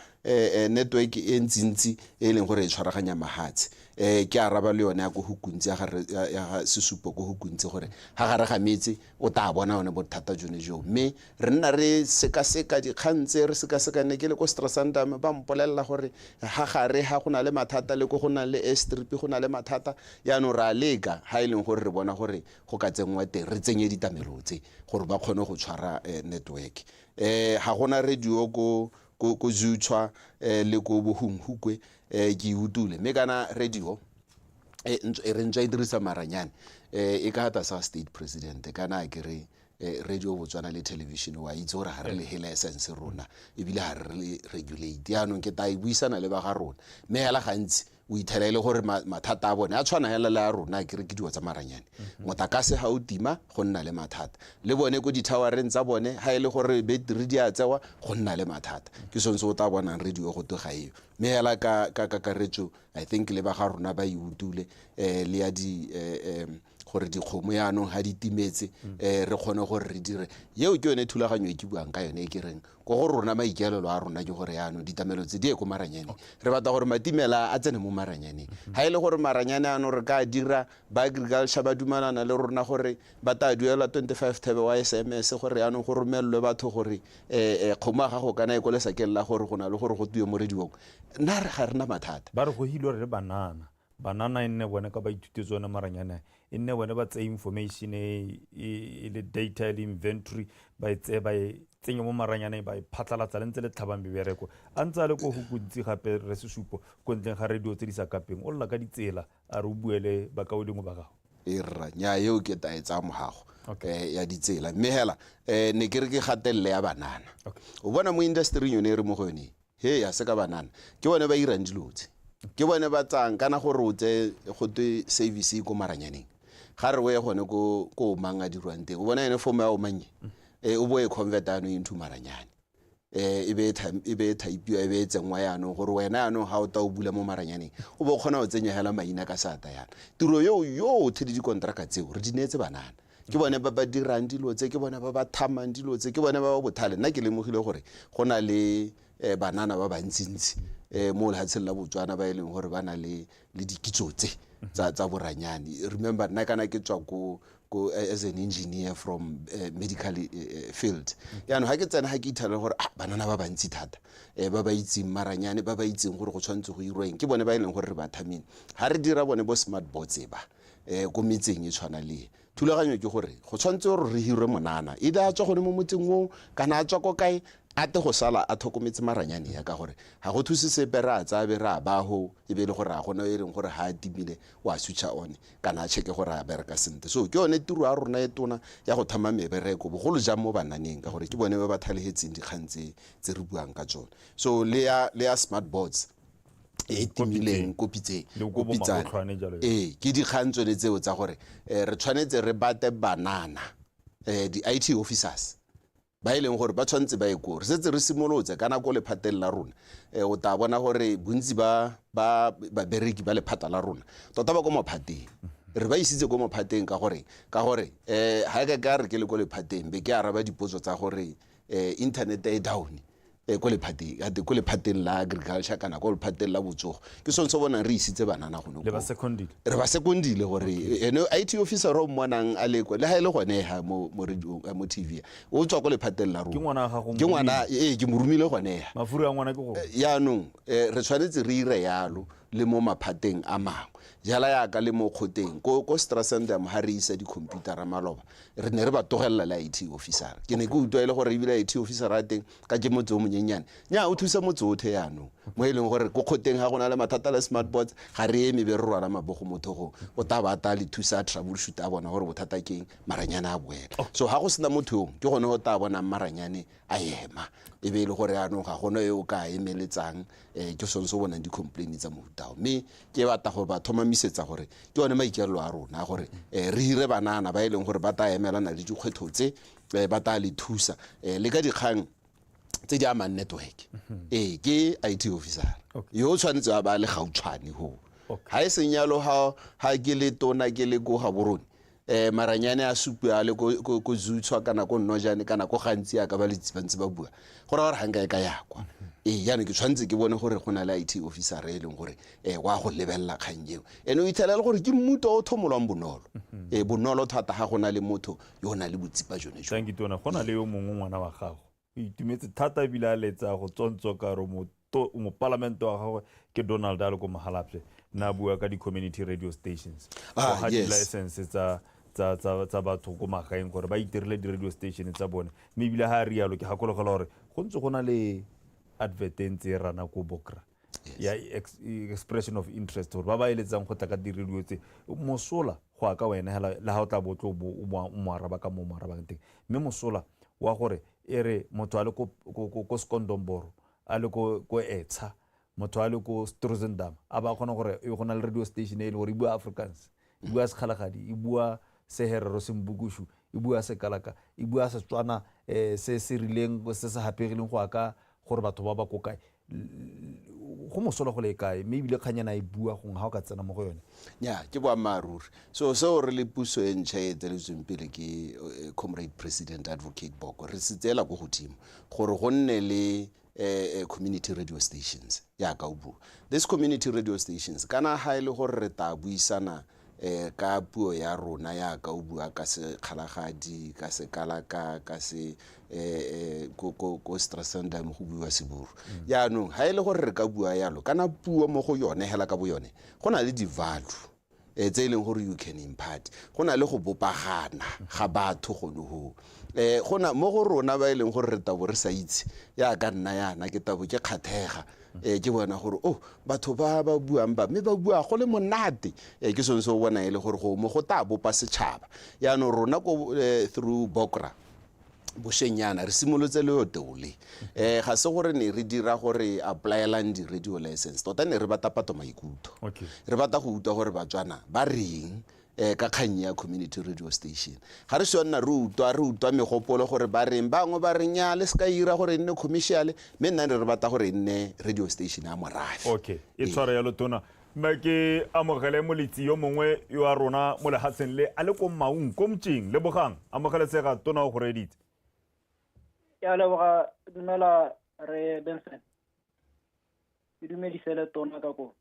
network e ntsintsi e leng gore e tshwaraganya mahatshe. Ke araba le yone ya ko Hukuntsi ya ga sesupo ko Hukuntsi gore ga gare ga metse o tla bona one bothata jone joo mme re nna re sekaseka dikgang tse re sekaseka ne ke le ko Strasandam ba mpolelela gore ga gare ga go na le mathata le ko go na le airstrip go na le mathata yaanong re a leka ga e leng gore re bona gore go ka tsenngwa teng re tsenye ditamelo tse gore ba kgone go tshwara network. Ga gona radio ko Zutshwa le ko Bohunghukwe ke utule mme kana radio e re ntswa e dirisa maranyane e ka hata sa state president kana ke re radio Botswana le television wa itse gore ga re le he license rona ebile ga re le regulate yaanong ke ta e buisana le ba ga rona mme hela gantsi o ithela e le gore mathata a bone a tshwana hela le a rona ke re ke dilo tsa maranyane motakase ga o tima go nna le mathata le bone ko di-towereng tsa bone ga e le gore beteri di a tsewa go nna le mathata ke sone se o tla bonang radio go twe ga eo mme hela ka kakaretso I think le ba ga rona ba e utule le ya di Gore dikgomo yaanong ga di timetse, re kgone gore re dire. Eo ke yone thulaganyo e ke buang ka yone, e ke reng ko go rona maikaelelo a rona ke gore yaanong ditamelo tse di ye ko maranyaneng. Re batla gore matimela a tsene mo maranyaneng. Ga e le gore maranyane ano re ka dira, ba agriculture ba dumalana le rona gore ba tla duela 25 thebe wa SMS gore yaanong go romelelwe batho gore kgomo ya gago kana e ko lesakeng la gore go na le gore go tuwe mo radiong, nna re ga rena mathata. Ba re gogile gore re banana, banana e nne bone ka ba ithutetse one maranyane, e nne bone ba tseye information e e le data, e le inventory, ba e tseye, ba e tsenye mo maranyaneng, ba e phatlalatsa le ntse le tlhabang mebereko. A ntse a le ko Hukuntsi gape, re Sesupo, ko ntleng ga radio tse di sa kapeng, o lla ka ditsela, a re o buele bakaulengwe ba gago. E rra, nya eo ke taetsa mogago ya ditsela, mme hela ne ke re ke gatelele ya banana. O bona mo industry yone e re mo go yone, he ya se ka banana ke bone ba irang dilo tse, ke bone ba tsang kana gore o tse go twe service ko maranyaneng, ga re o ye gone ko mang a dirwang teng, o bona ene form ya omanye, o bo e convert ano into maranyane, e be e typiwa, e be e tsenngwa yaanong gore wena yaanong ga o ta o bula mo maranyaneng o bo kgona go tsenya hela maina ka sata yana. Tiro eo yotlhe le dikontraka tseo re di neetse banana, ke bone ba ba dirang dilo tse, ke bone ba ba thamang dilo tse, ke bone ba ba bothale. Nna ke lemogile gore go na le banana ba bantsintsi mo lefatsheng la Botswana ba e leng gore ba na le dikitso tse tsa boranyane. Remember, nna kana ke tswa ko as an engineer from medical field, yaanong ga ke tsena ga ke ithale gore banana ba bantsi thata ba ba itseng maranyane, ba ba itseng gore go tshwanetse go irwa eng, ke bone ba e leng gore re ba thamile ga re dira bone bo smart boards ba ko metseng e tshwana le. Thulaganyo ke gore go tshwanetse gore re hirwe monana, either a tswa gone mo motseng oo kana a tswa ko kae, a te go sala a tlhokometse maranyane ya, ka gore ga go thuse sepe re a tsaya be re a bago, e be e le gore a gona e leng gore ga a timile wa switcha on kana a checke gore a bereka sentle. So ke yone tiro ya rona e tona ya go thama mebereko, bogolo jang mo bananeng, ka gore ke bone ba ba thalegetseng dikgang tse re buang ka tsone. So le ya smart boards e timileng ko Pitseng, ko Pitsane, ke dikgang tsone tseo tsa gore re tshwanetse re bate banana, di-IT officers ba e leng gore ba tshwanetse ba ye ko. Re setse re simolotse ka nako lephateng la rona, o tla bona gore bontsi ba babereki ba lephata la rona tota ba ko maphateng, re ba isitse ko maphateng ka gore ga ka ka re ke le ko lephateng be ke araba dipotso tsa gore internet e down ko lephateng, ate ko lephateng la agriculture kana ko lephateng la botsogo. Ke sone se bonang re isitse banana gone le ba secondile, re ba secondile gore ene IT officer o mmonang a le ko le ha ile gone ha mo radio, mo TV, o tswa ko lephateng la rona. Ke ngwana ga go, ke ngwana ke mo romile gone ha mafuru a ngwana ke go. Yaanong re tshwanetse re ire yalo le mo maphateng a mangwe, jala yaka le mo kgoteng ko Strasendam ha re isa di-computer maloba, re ne re ba togelela le IT officer. Ke ne ke utlwa e le gore ebile IT officer a teng ka ke motse o monyenyane, nya o thusa motse otlhe yaanong, mo e leng gore ko kgoteng ga go na le mathata le smart boards ga re eme be re rwala mabogo motho go o ta ba ta le thusa troubleshoot a bona gore bothata ke eng, maranyane a boela. So ga go sena motho yo ke gone go ta bonang maranyane a ema, e be e le gore yaanong ga gona yo o ka emeletsang, ke sone se o bonang di-complain tsa mohuta o. Mme ke batla go ba thomamisetsa gore ke one maikaelelo a rona gore re hire banana ba e leng gore ba tla emelana le dikgwetlho tse, ba tla le thusa le ka dikgang tse di amang network. Ke IT officer yo o tshwanetse a ba le gautshwane ho. Ha e seng yalo, ha ke le tona ke le ko Gaborone, maranyane a supe a le ko Zutshwa kana ko Nnojane kana ko gantsi a ka ba le ba ntse ba bua, go raya gore ga nka e ka ya kwa. Jaanong ke tshwanetse ke bone gore go na le IT officer e leng gore wa go lebelela kgang eo, ene o itlhela le gore ke mmuto o thomolwang bonolo, bonolo thata ga go na le motho yo o nang le botsipa jone jo. Thank you tona. Go na le yo mongwe ngwana wa gago o itumetse thata ebile a letsa go tsontso ka re mopalamente wa gagwe ke Donald a le ko Mahalapye, nna a bua ka di-community radio stations, ga di-license tsa batho ko magaeng gore ba itirile di-radio station tsa bone. Mme ebile ga a rialo ke gakologelwa gore go ntse go na le advert e ntse e rana ko Bokra ya expression of interest gore ba ba eletsang go tla ka di-radio tse mosola go ya ka wena hela le ga o tla bo tlo o mo araba ka mo mo arabang teng, mme mosola wa gore e re motho a le ko Sekondomboro, a le ko Etsha, motho a le ko Struizendam, a ba kgona gore e go na le radio station e le gore e bua Afrikaans, e bua Sekgalagadi, e bua Seherero, Sembukushu, e bua Sekalaka, e bua Setswana, se se rileng se se hapegileng go ya ka gore batho ba ba ko kae. Go mosola go le kae, mme ebile kganyana e bua gongwe ga o ka tsena mo go yone. Nya, ke boammaaruri. So seo re le puso e ntšha e eteletsweng pele ke Comrade President Advocate Boko, re se tseela ko godimo gore go nne le community radio stations yaka o bua. This community radio stations, kana ga e le gore re tla buisana ka puo ya rona yaka o bua ka Sekgalagadi, ka Sekalaka, ka se ko Strasendam go buiwa Seburu. Yaanong ga e le gore re ka bua yalo, kana puo mo go yone hela ka bo yone, go na le di-value tse e leng gore you can impart, go na le go bopagana ga batho gone hoo. Go na mo go rona ba e leng gore re tabo re sa itse, yaka nna yana ke tabo ke kgathega, ke bona gore oh batho ba ba buang ba mme ba bua go le monate, ke sone se o bona e le gore go mo go tla bopa setšhaba. Yaanong rona ko through Bokra bošeng yana re simolotse leoto le, ga se gore ne re dira gore apply-elang di-radio license, tota ne re batla pato maikutlo. Re batla go utlwa gore Batswana ba reng ka kgang ya community radio station. Ga re se nna re utlwa megopolo gore ba reng, bangwe ba reng ya le se ka ira gore e nne commercial, mme nna re batla gore e nne radio station ya morafe. Okay, e tshware yalo tona. Mme ke amogele moletsi yo mongwe yo a rona mo lehatsheng le a le ko Maung, ko Mtšeng. Lebogang, amogelesega tona o go reeditse. Ke a leboga, dumela re Benson. Ke dumedise le tona ka ko.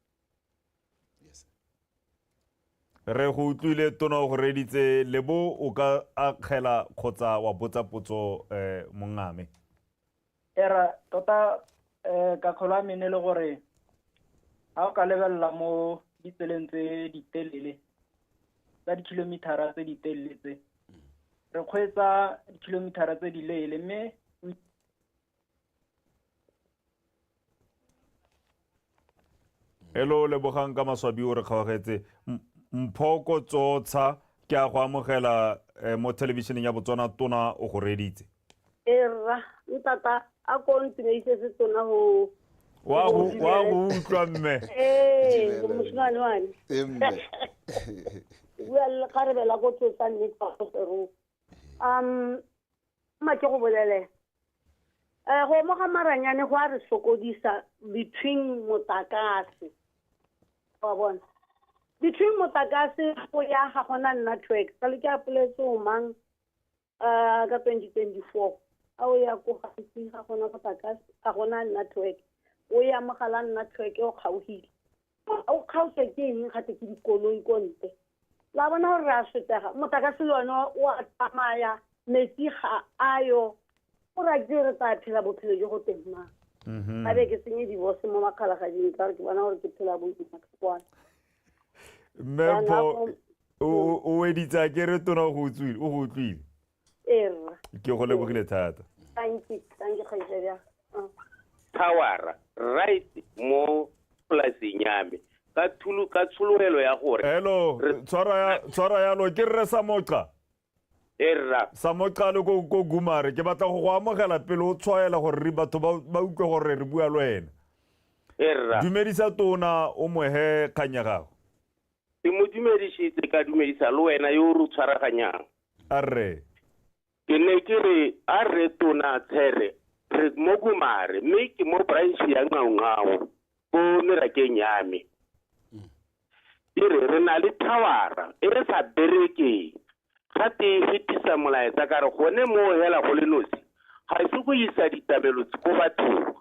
Re go utlwile tona o go reeditse, lebo o ka akgela kgotsa wa botsa potso mongame. Era tota ka kgolo a mene le gore ha o ka lebelela mo ditseleng tse ditelele tsa dikilomitara tse ditelele tse, re kgweetsa dikilomitara tse di leele mme Hello, Lebogang ka maswabi o re kgaogetse. Mphoko Tsotsha ke a go amogela mo thelebišeneng ya Botswana, tona o go reeditse. Erra, ntata a ko ntumeise se tona go wa go utlwa mme. Mosimane wa me. Bua le kgarebela ko Tsotsa mme kwa go Serowe. Ma ke go bolele. Go mo ga maranyane go a re sokodisa between motakase. Wa bona. Between motakase go ya ga gona network. Ka le ke a poletse o mang ka 2024. A o ya ko gantsi ga gona motakase, ga gona network. O ya mogala network o kgaogile. O kgaotswe ke eng gate ke dikoloi ko ntle. La bona gore re a sotega, motakase le one o a tsamaya, metsi ga ayo. O ra ke re tla phela bophelo jo go teng mang. A be ke senye divorce mo makgalagading ka gore ke bona gore ke phela boima ka kwana. Mme Mpho, o weditse ke re tona o go utlwile. Erra. Ke go lebogile thata. Thank you, kgaitsedi ya. Tower right mo polaseng ya me ka tshologelo ya gore. Hello, tshwara yalo ke rre Samoqa. Erra. Samoqa le ko Gumare, ke batla go go amogela pele o tshwaela gore re batho ba utlwe gore re bua le wena. Erra. Dumedisa tona o mohe kgang ya gago. Ke mo dumedisitse ka dumedisa le wena yo o re tshwaraganyang. Arre. Ke ne ke re a re tona Tshere re mo Gumare mme ke mo branch ya Nqaonqao ko merakeng ya me. Ke re re na le towera e re sa berekeng. Gate e fetisa molaetsa ka re gone mo hela go le nosi ga se go isa ditabelo ko bathong.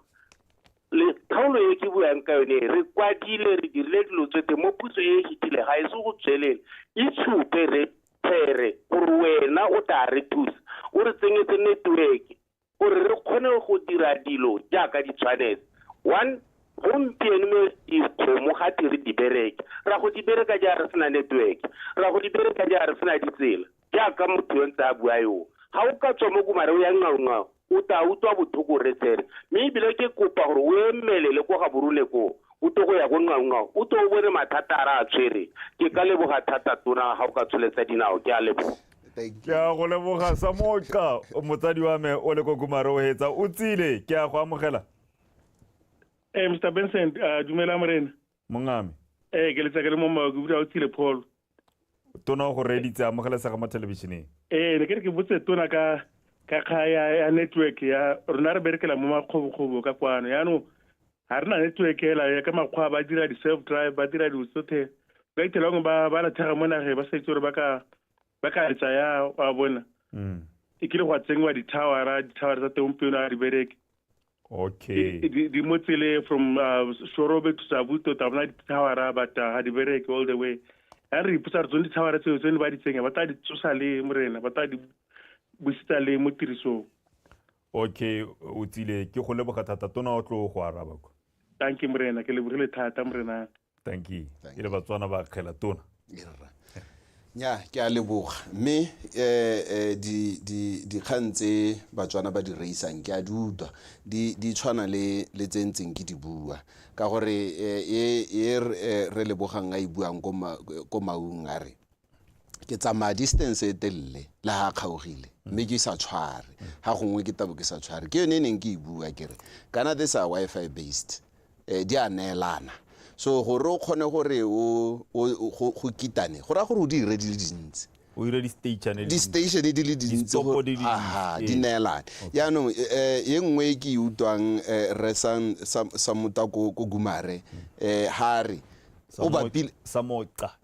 Le kgaolo e ke buang ka yone re kwadile re dirile dilo tsotlhe mo puso e fetile ga e se go tswelele. E tshupe re Tshere gore wena o tla re thusa o re tsenyetse network gore re kgone go dira dilo jaaka di tshwanetse. One, gompieno mo dikgomo ga te re di bereke, ra go di bereka ja re sena network, ra go di bereka ja re sena ditsela jaaka motho yo ntse a bua yo. Ga o ka tswa mo Gumare o ya Nqaonqao o tla utlwa botlhoko re Tshere, mme ebile ke kopa gore o emelele ko Gaborone ko o tlo go ya ko Nqaonqao o tlo o bone mathata a re a tshwere. Ke ka leboga thata tona ga o ka tsholetsa dinao, ke a leboga. Ke a go leboga Samoqa, motsadi wa me o le ko Gumare o hetsa o tsile, ke a go amogela. Mr. Benson, dumela morena. Mongame. Ke letsa ke le mo Makubu o tsile Paul. Tona o go reeditse, amogelesega mo thelebišeneng. Ne ke re ke botse tona ka kga ya network ya rona re berekela mo makgobokgobo ka kwano. Yaanong Ga re na network hela ya ka makgwa ba dira di-self drive, ba dira dilo tsotlhe. Ka ithela bangwe ba latlhega mo nageng, ba sa itse gore ba ka etsa ya wa bona. E kile gwa tsenngwa di-towera, di-towera tsa teng gompieno ga di bereke. Di mo tsele from Shorobe to Savuto, ta bona di-towera, but ga di bereke all the way. Ha re ipotsa re tsone di-towera tseo tsone ba di tsenya, ba tla di tsosa le morena, ba tla di busetsa le mo tirisong. Okay, o tsile ke go leboga thata, tona o tlo go araba kwa. Thank you morena, ke lebogile thata morena. Thank you. E le Batswana ba kgela tona. Nya, ke a leboga. Mme dikgang tse Batswana ba di reisang ke a di utlwa, di tshwana le tse ntseng ke di bua, ka gore e re lebogang a e buang ko Maung, a re ke tsamaya distance e telele le ha kgaogile mme ke sa tshware, ha gongwe ke tabo ke sa tshware. Ke yone e neng ke e bua ke re kana this are Wi-Fi based, di a neelana. So gore o kgone gore go kitane, go raya gore o di dire di le dintsi, o dire di-station di-station di le dintsi, di neelane. Yaanong e nngwe e ke e utlwang, re Samota ko Gumare, ha re o bapile Samoca,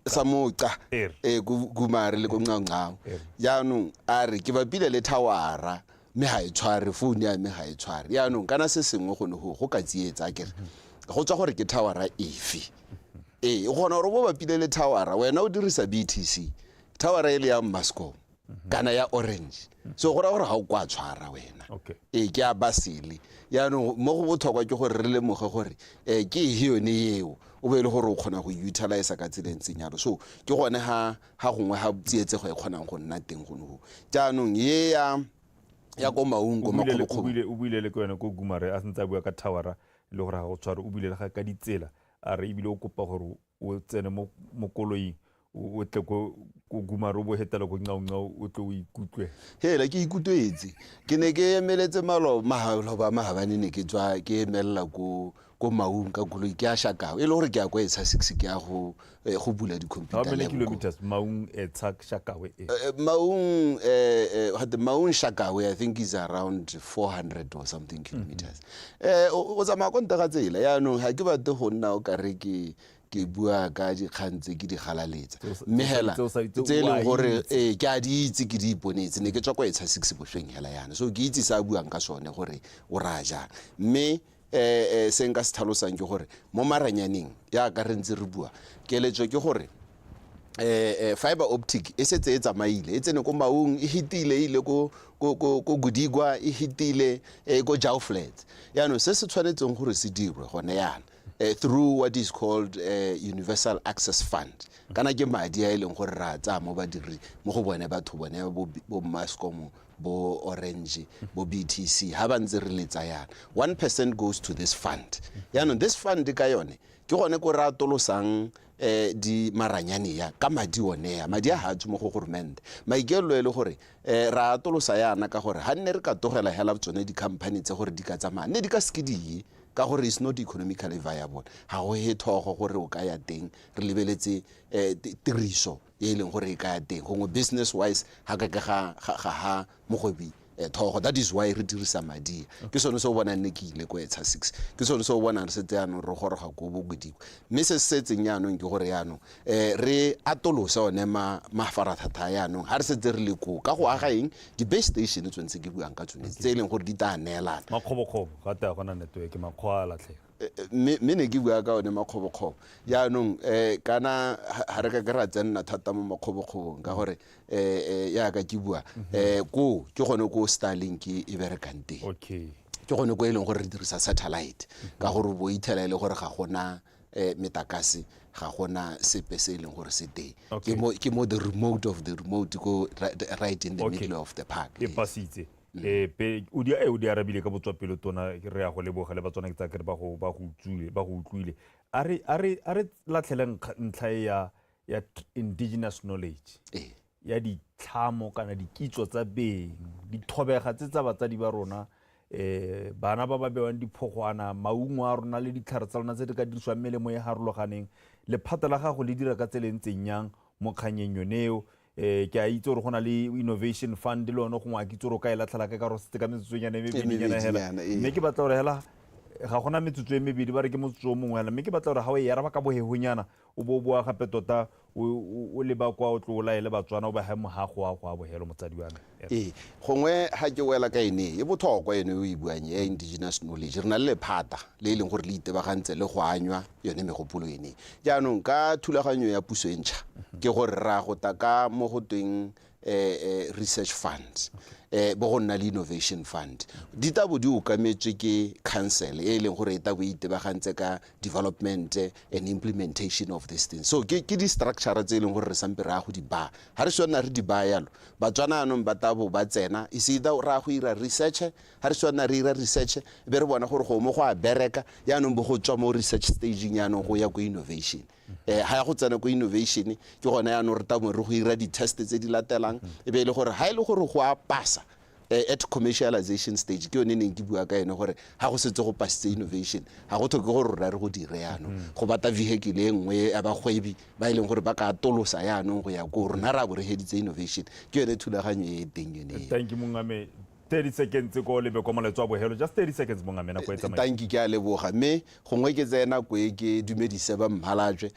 ko Gumare le ko Ncancao. Jaanong a re ke bapile le towera mme ga e tshware, phone ya me ga e tshware. Jaanong kana se sengwe gone go ka tsietsa, kere go tswa gore ke towera efe. Ee, o kgona gore o bo bapile le towera, wena o dirisa BTC, towera e le ya Mascom kana ya Orange, so go raya gore ga o kwa tshwara wena. Ee, ke a basele. Yaanong mo go botlhokwa ke gore re lemoge gore ke ehe yone eo, o be e le gore o kgona go utilize ka tsela e ntseng jalo. So ke gone ha gongwe ha tsietsego e kgonang go nna teng gone go. Jaanong ye ya ko Maung, ko Makgobokgobo, o buile le ke yone ko Gumare, a sentse a bua ka towera le gore ga go tshware. O buile le ga ka ditsela, a re ebile o kopa gore o tsene mo koloing, o tle ko Gumare, o bo hetela ko Ncaoncao, o tle o ikutlwe. Hela, ke ikutlwetse. Ke ne ke emeletse maloba maabane, ne ke tswa ke emelela ko Maung ka koloi, ke a Shakao, e le gore ke ya kwa Etsha 6, ke ya go bula di-computer. How many kilometers Maung, Etsha, Shakawe? Maung, Maung Shakawe, I think is around 400 or something kilometers. O tsamaya ko ntle ga tsela. Yaanong ga ke batle go nna o kare ke bua ka dikgang tse ke di galaletsa, mme hela tse e leng gore ee, ke a di itse, ke di iponetse. Ne ke tswa kwa Etsha 6 bošweng hela yana, so ke itse se a buang ka sone gore o raya jang. Mme se nka se tlhalosang ke gore mo maranyaneng yaka re ntse re bua, keletso ke gore fiber optic e setse e tsamaile, e tsene ko Maung, e hitile, e ile ko Gudigwa, e hitile ko Jao Flats. Yaanong se se tshwanetseng gore se dirwe gone yana, through what is called Universal Access Fund, kana ke madi a e leng gore ra tsaya mo badiri, mo go bone batho bone bo Mascom, bo Orange, bo BTC, ha ba ntse re letsa yana, 1% goes to this fund. Yaanong this fund ka yone ke gone ko re atolosang di maranyane ya ka madi one ya madi a ga tswe mo go goromente. Maikaelelo e le gore ra atolosa yana, ka gore ga nne re ka togela hela tsone di-company tse gore di ka tsamaya, nne di ka seke die, ka gore it's not economically viable. Ga go he thogo gore o ka ya teng, re lebeletse tiriso e leng gore e ka ya teng gongwe business wise ga ka ke ga ha mogwebi thogo. That is why re dirisa madi. Ke sone se o bonang ne ke ile ko Etsha 6, ke sone se o bonang re setse yaanong re goroga ko bogodimo. Mme se se setseng yaanong ke gore yaanong re atolose one mafaratlhatlha yaanong ga re setse re le koo, ka go aga eng, di-base station tsone tse ke buang ka tsone, tse e leng gore di tla neelana. Makgobokgobo ga te gona network, makgwa a latlhega. Mme ne ke bua ka one makgobokgobo. Jaanong kana ga re ka ke ra tsenna thata mo makgobokgobong, ka gore yaka ke bua, ko ke gone ko Starlink e berekang teng. Ke gone ko e leng gore re dirisa satellite, ka gore bo ithela e le gore ga gona metakase, ga gona sepe se e leng gore se teng. Ke mo the remote of the remote, ko right in the middle of the park. E pasitse. O di arabile ka botswapelo tona, re ya go leboga le Batswana, ke tsa kere ba go utlwile, ba go utlwile. A re latlheleng ntlha e ya indigenous knowledge. Ya ditlhamo kana dikitso tsa beng, dithobega tse tsa batsadi ba rona, bana ba ba bewang diphogwana, maungo a rona le ditlhare tsa rona tse di ka dirisiwang melemo e harologaneng. Lephata la gago le dira ka tsela e ntseng yang mo kganyeng yone eo? Ke a itse gore go na le innovation fund le one, gongwe a ke itse gore o ka e latlhela ka gore setse ka metsotsonyana e mebedinyana hela. Mme ke batla gore hela Ga gona metsotso e mebedi, ba re ke motsotso o mongwe fela, mme ke batla gore ga o e araba ka bohehonyana o bo o boa gape tota o leba kwa o tlo o laele Batswana o ba he mogago wa go a bogelo motsadi wa me. Ee, gongwe ga ke wela ka ene e botlhokwa ene o e buang ya indigenous knowledge. Re na le lephata le e leng gore le itebagantse le go anywa yone megopolo ene. Jaanong ka thulaganyo ya puso e ntšha ke gore ra go ta ka mo go tweng research funds, bo go nna le innovation fund, di tabo di okametswe ke council e leng gore e tabo e itebagantse ka development and implementation of this thing. So ke di-structure tse e leng gore re sampe re ya go di baya. Ga re swanna re di baya yalo, Batswana anong ba tabo ba tsena e se ra go ira research. Ga re swanna re ira research, be re bona gore go mo go a bereka, yaanong bo go tswa mo research stageng yaanong go ya ko innovation. Ga ya go tsena ko innovation ke gone yaanong re tabo re go ira di-test tse di latelang, e be e le gore ga e le gore go a pasa at commercialization stage, ke yone neng ke bua ka ene gore ga go setse go pasitse innovation, ga go tlhoke gore rona re go dire yaanong go batla vehicle e nngwe ya bagwebi ba e leng gore ba ka atolosa yaanong go ya ko rona ra bo re heditse innovation. Ke yone thulaganyo e e teng yone eo. Thank you mongame. 30 seconds ko lebe kwa molaetsa wa bogelo, just 30 seconds mongame, nako e tsamaile. Thank you, ke a leboga. Mme gongwe ke tseye nako e ke dumedise ba Mhalajwe,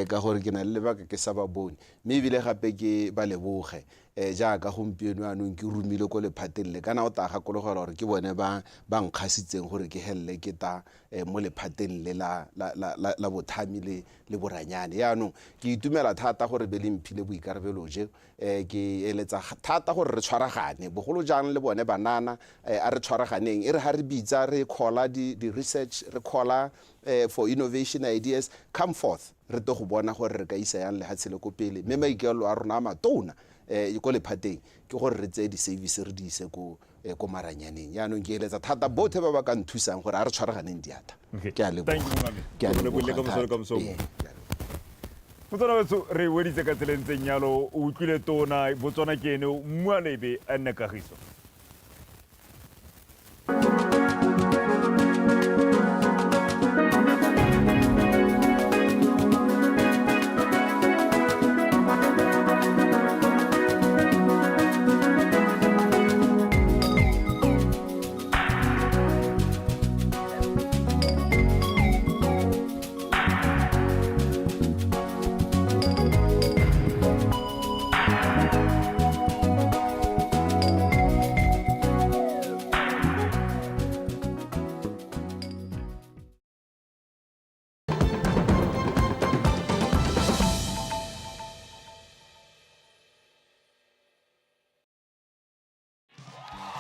ka gore ke na le lebaka ke sa ba bone, mme ebile gape ke ba leboge jaaka gompieno anong ke romile ko lephateng le, kana o tla gakologelwa gore ke bone ba nkgasitseng gore ke helele ke ta mo lephateng le la bothami le boranyane. Yaanong ke itumela thata gore be le mphile boikarabelo je, ke eletsa thata gore re tshwaragane bogolo jang le bone banana, a re tshwaraganeng e re ha re bitsa re calla di-research, re calla for innovation ideas, come forth re tlo go bona gore re ka isa yang lehatshe le ko pele. Mme maikaelelo a rona a matona ko lephateng ke gore re tseye di-service re di ise ko maranyaneng. Yaanong ke eletsa thata botlhe ba ba ka nthusang gore a re tshwaraganeng diatla. Ke a leboga. Ke a leboga thata. Motswana wetso re weditse ka tseleng tse nyalo, o utlwile tona Botswana ke ene mmualebe a nne kagiso.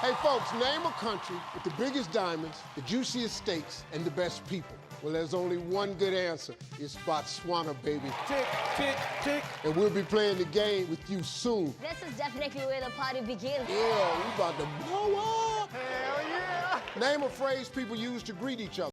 Hey folks, name a country with the biggest diamonds, the juiciest steaks, and the best people. Well, there's only one good answer. It's Botswana, baby. Tick, tick, tick. And we'll be playing the game with you soon. This is definitely where the party begins. Yeah, we about to blow up. Hell yeah. Name a phrase people use to greet each other.